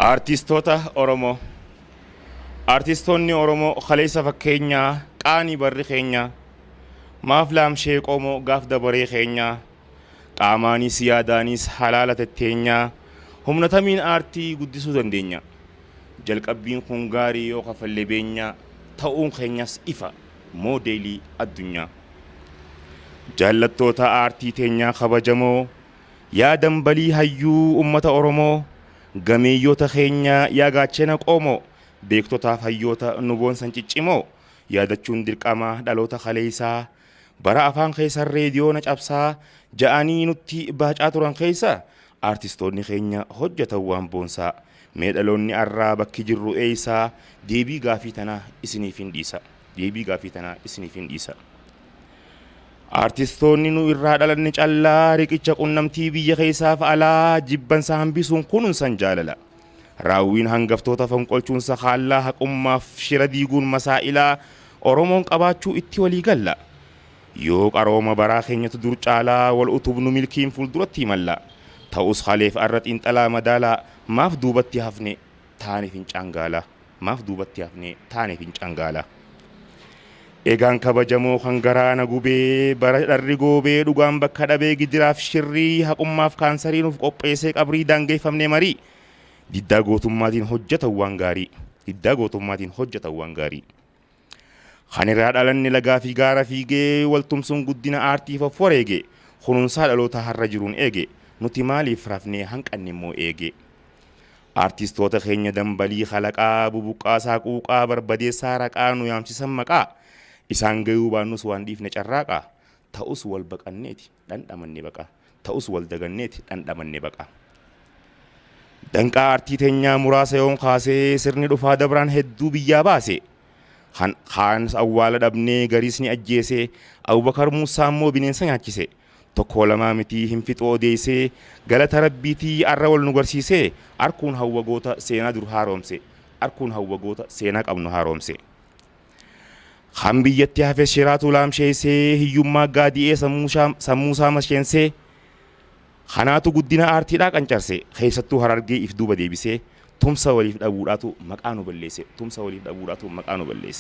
Aartistoota Oromoo Aartistoonni Oromoo kaleessa fakkeenyaa qaanii barri keenya maaf laamshee qomoo gaaf dabaree keenya qaamaanis yaadaanis halaala tetteenyaa humna tamiin aartii guddisuu dandeenya. Jalqabbiin kun gaarii yoo kafalle beenyaa ta'uun keenyas ifa moodeelii addunyaa. Jaallattoota aartii teenyaa kabajamoo yaa dambalii hayyuu ummata Oromoo gameeyyoota keenya yaa gaachena qoomoo beektotaaf hayyoota nu boonsan ciccimoo yaadachuun dirqama dhaloota kaleessaa bara afaan keessan reediyoona cabsaa ja'anii nutti baacaa turan keessa aartistoonni keenya hojjetan waan boonsaa. Mee dhaloonni arraa bakki jirru eeysaa? Deebii gaafii tanaa isiniifin dhiisa. Deebii gaafii tanaa isiniifin dhiisa. Aartistoonni nu irraa dhalanne callaa riqicha qunnamtii biyya keessaaf alaa jibbansa hambisuun kununsan jaalala. Raawwiin hangaftoota fonqolchuun sakaallaa haqummaaf shira diiguun masaa'ilaa Oromoon qabaachuu itti walii galla. Yoo qarooma baraa keenyatu dur caalaa wal utubnu milkiin fuulduratti imalla. Ta'us kaleef arra xiinxalaa madaalaa maaf duubatti hafne taane fincaan gaalaa. Maaf duubatti hafne taane fincaan gaalaa. Egaan kabajamoo kan garaa na gubee bara dharri goobee dhugaan bakka dhabee gidiraaf shirrii haqummaaf kaansarii nuuf qopheessee qabrii daangeeffamne marii diddaa gootummaatiin hojjetan waan gaarii diddaa gootummaatiin hojjetan waan gaarii. Kan irraa dhalanne lagaa fi gaara fiigee wal tumsuun guddina aartiif of wareege kunuunsaa dhaloota har'a jiruun eege nuti maaliif rafnee hanqanne immoo eege. Aartistoota keenya dambalii kalaqaa bubuqqaasaa quuqaa barbadeessaa raqaa nu yaamsisan maqaa isaan gayuu baannus waan dhiifne carraaqaa ta'us wal baqanneeti dhandhamanne baqa ta'us wal daganneeti dhandhamanne baqa. Danqaa aartii teenyaa muraasa yoon kaasee sirni dhufaa dabraan hedduu biyyaa baase. Kan kaanis awwaala dhabnee gariis ni ajjeese Abubakar Muusaa immoo bineensa nyaachise. Tokkoo lamaa mitii hin fixu odeessee galata rabbiitii arra wal nu garsiisee arkuun hawwa goota seenaa dur haaromse arkuun hawwa goota seenaa qabnu haaromse. Kan biyyatti hafe shiraatu laamsheessee hiyyummaa gaadi'ee sammuusaa masheensee kanaatu guddina aartiidhaa qancarse keessattuu Harargee if duuba deebisee tumsa waliif dhabuudhaatu maqaa nu balleesse tumsa waliif dhabuudhaatu maqaa nu balleesse.